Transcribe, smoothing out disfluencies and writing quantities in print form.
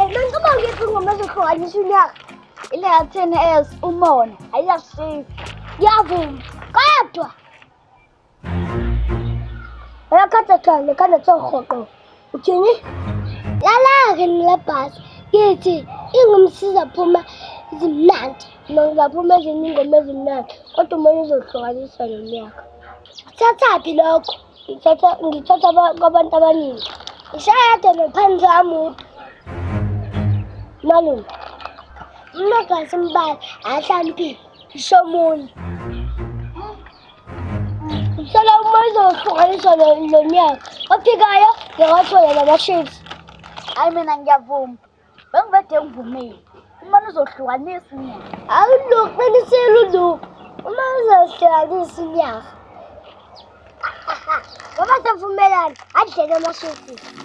Ngicabanga ngiphi ingoma ezohlukanisa unyaka. Ile ya-10 S umona ayiyashisa. Ngiyavuma. Kodwa Yakhatha cha lekhanda tho rhoqo. Uthini? Lala-ke nila bhasi. Ngithi ingomsiza phuma zimnandi. Mina ngizaphuma ezinye ingoma ezimnandi kodwa umoya uzohlukanisa nonyaka. Thathaphi lokho? Ngithatha ngithatha kwabantu abaningi. Ngishayade nophansi amude. Malume. Umnogasi mbala ahlaniphile. Ngisho omunye. Ngicela uma izohlukaniswa lo nyaka. Ophikayo ngingawathola nama-chips. Hayi mina ngiyavuma. Bengivede ngivumile. Uma uzohlukanisa unyaka. Awuluku qinisile uluku. Uma uzohlukanisa unyaka. Ngoba sivumelana, adlele ama-chips.